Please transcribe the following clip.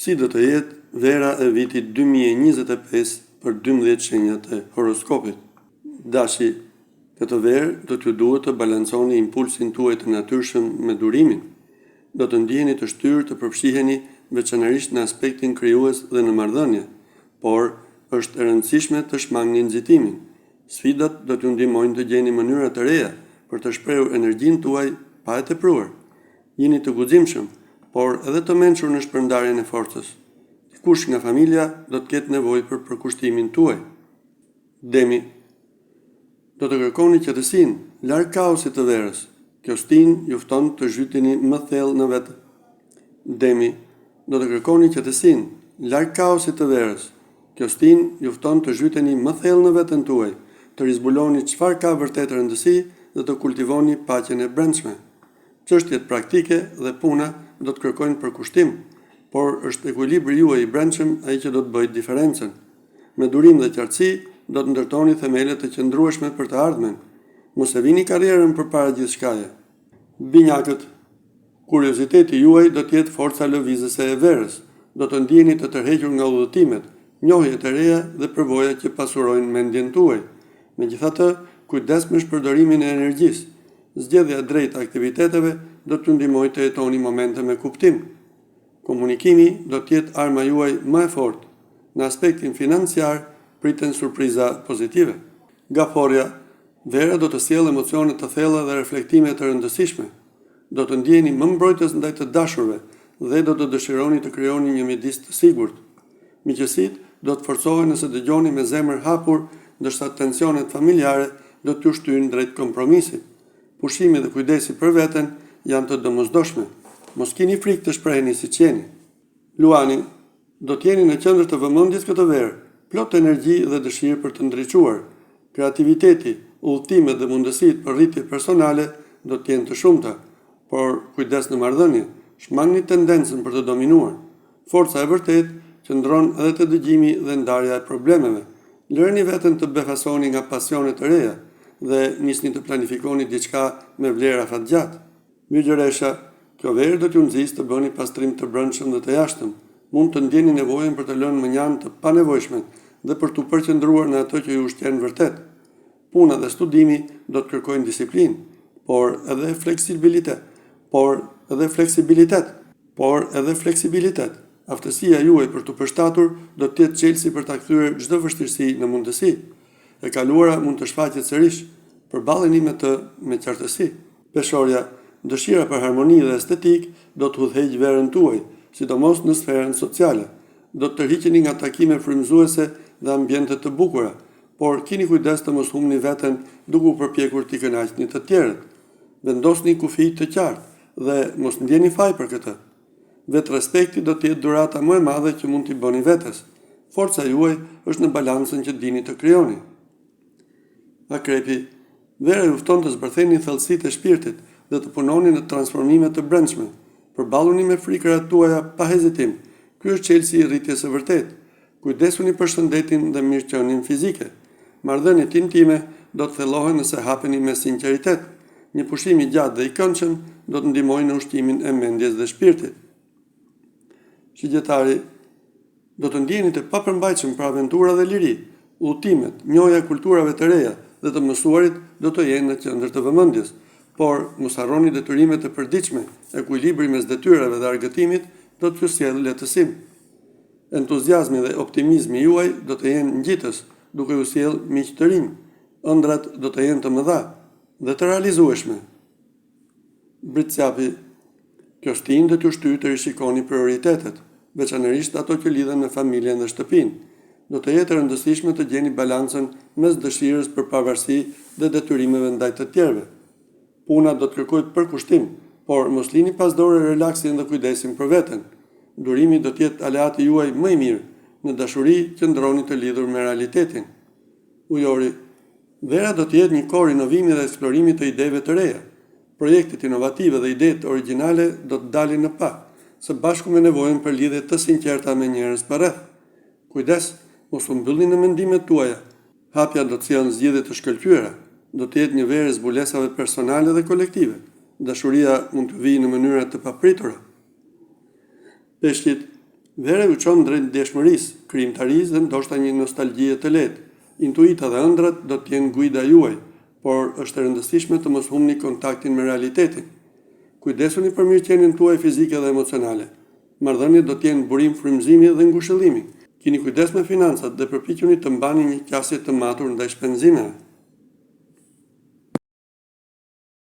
Si do të jetë vera e vitit 2025 për 12 shenjat e horoskopit? Dashi, këtë verë do t'ju duhet të balanconi impulsin tuaj të natyrshëm me durimin. Do të ndiheni të shtyrë të përfshiheni veçanërisht në aspektin krijues dhe në marrëdhënie, por është e rëndësishme të shmangni nxitimin. Sfidat do t'ju ndihmojnë të gjeni mënyra të reja për të shprehur energjinë tuaj pa e tepruar. Jini të guximshëm, por edhe të mençur në shpërndarjen e forcës. Dikush nga familja do të ketë nevojë për përkushtimin tuaj. Demi Do të kërkoni qetësinë, larg kaosit të verës. Kjo stinë ju fton të zhyteni më thellë në vete. Demi Do të kërkoni qetësinë, larg kaosit të verës. Kjo stinë ju fton të zhyteni më thellë në veten tuaj, të rizbuloni çfarë ka vërtet rëndësi dhe të kultivoni paqen e brendshme. Çështjet praktike dhe puna do të kërkojnë përkushtim, por është ekuilibri juaj i brendshëm ai që do të bëjë diferencën. Me durim dhe qartësi do të ndërtoni themele të qëndrueshme për të ardhmen. Mos e vini karrierën përpara gjithçkaje. Binjakët, Kurioziteti juaj do të jetë forca lëvizëse e verës. Do të ndiheni të tërhequr nga udhëtimet, njohjet e reja dhe përvojat që pasurojnë mendjen tuaj. Megjithatë, kujdes me shpërdorimin e energjisë. Zgjedhja e drejtë e aktiviteteve do t'ju ndihmojë të jetoni momente me kuptim. Komunikimi do të jetë arma juaj më e fortë. Në aspektin financiar priten surpriza pozitive. Gaforrja, Vera do të sjellë emocione të thella dhe reflektime të rëndësishme. Do të ndiheni më mbrojtës ndaj të dashurve dhe do të dëshironi të krijoni një mjedis të sigurt. Miqësitë do të forcohen nëse dëgjoni me zemër hapur, ndërsa tensionet familjare do t'ju shtyjnë drejt kompromisit. Pushimi dhe kujdesi për veten janë të domosdoshme. Mos kini frikë të shpreheni siç jeni. Luani, do të jeni në qendër të vëmendjes këtë verë, plot energji dhe dëshirë për të ndriçuar. Kreativiteti, udhëtimet dhe mundësitë për rritje personale do të jenë të shumta. Por, kujdes në marrëdhënie, shmangni tendencën për të dominuar. Forca e vërtetë qëndron edhe te dëgjimi dhe ndarja e problemeve. Lëreni veten të befasoni nga pasione të reja dhe nisni të planifikoni diçka me vlerë afatgjatë. Virgjëresha, kjo verë do t'ju nxisë të bëni pastrim të brendshëm dhe të jashtëm. Mund të ndjeni nevojën për të lënë mënjanë të panevojshmet dhe për t'u përqendruar në atë që ju ushqen vërtet. Puna dhe studimi do të kërkojnë disiplinë, por edhe fleksibilitet, por edhe fleksibilitet. Por edhe fleksibilitet. Aftësia juaj për t'u përshtatur do të jetë çelësi për ta kthyer çdo vështirësi në mundësi. E kaluara mund të shfaqet sërish. Përballeni me të me qartësi. Peshorja, dëshira për harmoni dhe estetikë do të udhëheqë verën tuaj, sidomos në sferën sociale. Do të tërhiqeni nga takime frymëzuese dhe ambiente të bukura, por kini kujdes të mos humbni veten duke u përpjekur t'i kënaqni të tjerët. Vendosni kufij të qartë dhe mos ndjeni faj për këtë. Vetërespekti do të jetë dhurata më e madhe që mund t'i bëni vetes. Forca juaj është në balancën që dini të krijoni. Akrepi, vera ju fton të zbërtheni thellësitë e shpirtit dhe të punoni në transformime të brendshme. Përballuni me frikërat tuaja pa hezitim. Ky është çelësi i rritjes së vërtetë. Kujdesuni për shëndetin dhe mirëqenien fizike. Marrëdhëniet intime do të thellohen nëse hapeni me sinqeritet. Një pushim i gjatë dhe i këndshëm do të ndihmojë në ushqimin e mendjes dhe shpirtit. Shigjetari, Do të ndiheni të papërmbajtshëm për aventura dhe liri. Udhëtimet, njohja e kulturave të reja dhe të mësuarit do të jenë në qendër të vëmendjes. Por, mos harroni detyrimet e përditshme, ekuilibri mes detyrave dhe argëtimit do t'ju sjellë lehtësim. Entuziazmi dhe optimizmi juaj do të jenë ngjitës, duke ju sjellë miq të rinj. Ëndrrat do të jenë të mëdha dhe të realizueshme. Bricjapi, Kjo stinë do t'ju shtyjë të rishikoni prioritetet, veçanërisht ato që lidhen me familjen dhe shtëpinë. Do të jetë e rëndësishme të gjeni balancën mes dëshirës për pavarësi dhe detyrimeve ndaj të tjerëve. Puna do të kërkojë përkushtim, por mos lini pas dore relaksin dhe kujdesin për veten. Durimi do të jetë aleati juaj më i mirë. Në dashuri qëndroni të lidhur me realitetin. Ujori, Vera do të jetë një kohë rinovimi dhe eksplorimi të ideve të reja. Projektet inovative dhe idetë origjinale do të dalin në pah, së bashku me nevojën për lidhje të sinqerta me njerëz përreth. Kujdes, mos u mbyllni në mendimet tuaja. Hapja do të sjellë zgjidhje të shkëlqyera. Do të jetë një verë e zbulesave personale dhe kolektive. Dashuria mund të vijë në mënyra të papritura. Peshqit. Vera ju çon drejt ndjeshmërisë, krijimtarisë dhe ndoshta një nostalgjie të lehtë. Intuita dhe ëndrrat do të jenë guida juaj, por është e rëndësishme të mos humbni kontaktin me realitetin. Kujdesuni për mirëqenien tuaj fizike dhe emocionale. Marrëdhëniet do të jenë burim frymëzimi dhe ngushëllimi. Kini kujdes me financat dhe përpiquni të mbani një qasje të matur ndaj shpenzimeve.